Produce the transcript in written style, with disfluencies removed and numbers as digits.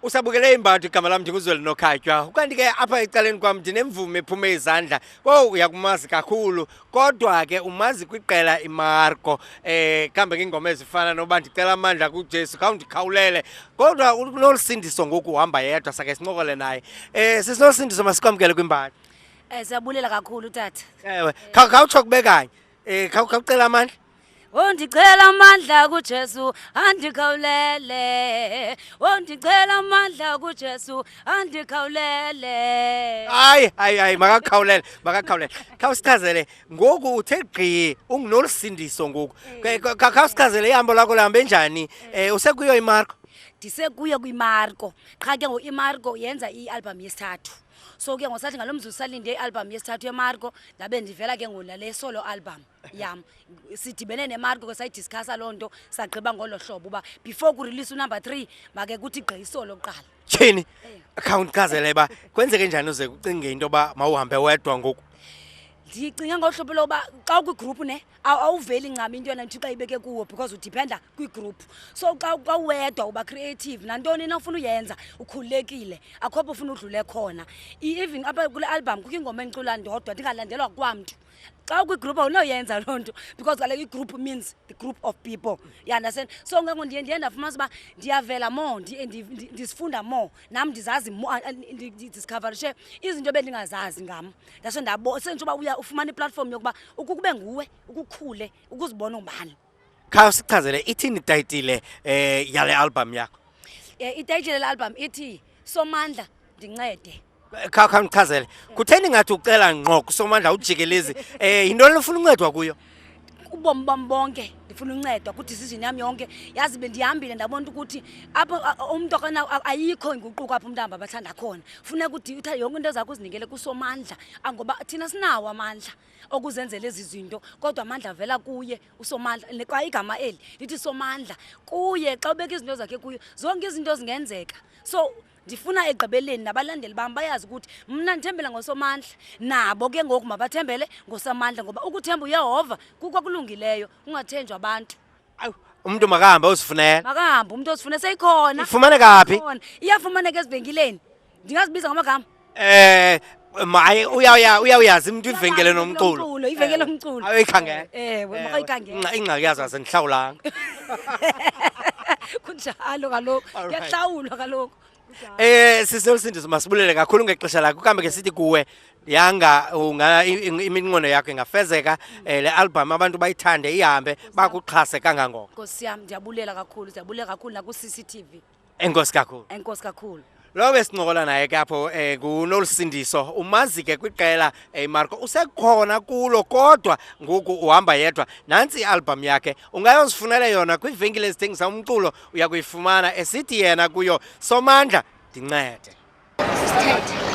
Usabukele imbadu, igama lam ndinguzweli nokhatywa. Ukanti ke apha ecaleni kwam ndinemvumi ephume izandla. Kowu, uyakumazi kakhulu, kodwa ke umazi kwiqela iMarko. Kambe ngeengoma ezifana noba ndicela amandla kuJesu khawundikhawulele. Kodwa uNolusindiso ngoku uhamba yedwa, sake sincokole naye. Sisi Nolusindiso, masikwamkele kwimbadu. Siyabulela kakhulu, tata. Ewe, khawutsho kube kanye. Khawucela amandla. Oh, ndicela amandla kuJesu andikhawulele. Oh, ndicela amandla kuJesu andikhawulele. Hayi, hayi, hayi, makakhawulele, makakhawulele. Khawusichazele ngoku uthe gqi unguNolusindiso ngoku. Khawusichazele ihambo lakho lihambe njani? Usekuyo iMarko? Ndisekuyo kwiMarko. Qha ke ngoku iMarko yenza i-album yesithathu. So ke ngosathi ngalo mzuzu salinde i-album yesithathu yeMarko, ndabe ndivela ke ngoku nale solo album yam. Sidibene neMarko ke, sayidiscussa loo nto, sagqiba ngolo hlobo uba before kurelease unumber 3 make kuthi gqi isolo kuqala. Tyhini, khawundichazele uba kwenzeke njani uze ucinge into yoba mawuhambe wedwa ngoku? Ndicinga ngolu hlobo loba xa ukwigruphu ne, awuveli ncam into yona Thixo ayibeke kuwo, because udependa kwigruphu. So xa uwedwa uba creative, nantoni na ufuna uyenza ukhululekile, akho apho ufuna udlule khona. Even apha kule album kukho ingoma endicula ndodwa ndingalandelwa kwamntu. Xa ukwigruphu awunoyenza loo nto, because kaloku igroup means the group of people, you understand? So ke ngoku ndiye ndafumanisa uba ndiyavela more, ndizifunda more nam, ndizazi more, ndidiscoverishe izinto ebendingazazi ngam. Ndatsho senditsho uba uya ufumana iplatform yokuba ukube nguwe, ukukhule, ukuzibona ungubani. Khawusichazele ithini itayitile yale album yakho? Itayitile le album ithi Somandla Ndincede. Khawundichazele, kutheni ngathi ucela ngqo kuSomandla ujikelezi? Yintoni lofuna uncedwa kuyo? Ubomi bam bonke ndifuna uncedwa kwi-decision yam yonke. Yazi bendihambile ndabona ukuthi apho umntu ayikho inguquko apho umntu ahamba abathanda khona. Funeka uthathe yonke into zakho uzinikele kuSomandla, ngoba thina sinawo amandla okuzenzela ezi zinto, kodwa amandla avela kuye uSomandla. Kwa igama eli lithi Somandla, kuye xa ubeka izinto zakhe kuyo zonke izinto zingenzeka. So ndifuna ekugqibeleni nabalandeli bam bayazi ukuthi mna ndithembela ngoSomandla, nabo ke ngoku mabathembele ngoSomandla, ngoba ukuthemba uYehova kuko okulungileyo, ungathenjwa abantu. Awu, umntu makahambe ozifunela. Makahambe umntu ozifuna, seyikhona. Ifumaneka phi? Ikhona. Iyafumaneka ezivenkileni. Ndingazibiza ngamagama? Maye, uyawuyazi umntu ivenkile nomculo. Nomculo, ivenkile nomculo. Ayoyikhangela. Ewe, makayikhangele. Ingxaki yazo azendihlawulanga. Kunjalo kaloku. All right. Kuyahlawulwa kaloku. Sisi Nolusindiso, masibulele kakhulu ngexesha lakho. Kambe ke sithi kuwe yanga unga iminqweno yakho ingafezeka, le album abantu bayithande, ihambe, bakuxhase kangangoko. Nkosi yam, ndiyabulela kakhulu, ndiyabulela kakhulu naku-CCTV. Enkosi kakhulu. Enkosi kakhulu. Lo besincokola naye ke apho nguNolusindiso, umazi ke kwiqela iMarko, usekhona kulo kodwa ngoku uhamba yedwa. Nantsi i-album yakhe, ungayozifunela yona kwiivenkile ezithengisa umculo, uya kuyifumana, esithi yena kuyo Somandla Ndincede. Sithethe.